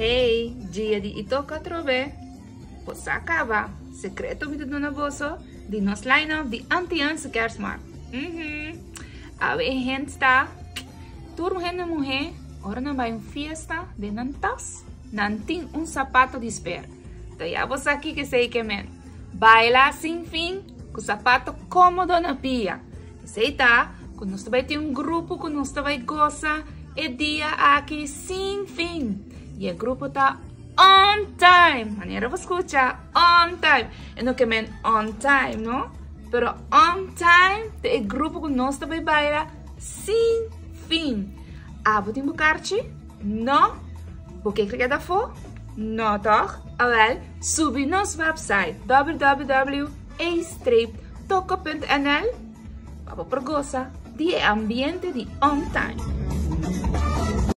Hey, dia di Itoka atrobe. Bo sa kaba, sekreto mi ta duna boso di nos line-up di Antiaanse Kerstmarkt. Mhm. Awe e hint ta, tur hende muhé ora nan bai un fiesta den nan tas nan tin un sapato di sper. Ta ya bo sa kiko esei ke men. Baila sin fin ku sapato kómodo na pia. Esei ta ku nos ta bai tin un grupo ku nos ta bai gosa e dia aki sin fin. I e grupo ta On Time! Manera bo skucha, On Time! E no ke men on time, no? Pero On Time ta e grupo ku nos ta bai baila sin fin. Abo tin bo karchi? No? Bo ke keda afó? No, tòg? Awèl, subi nos website www.e-toko.nl pa bo por gosa di e ambiente di On Time.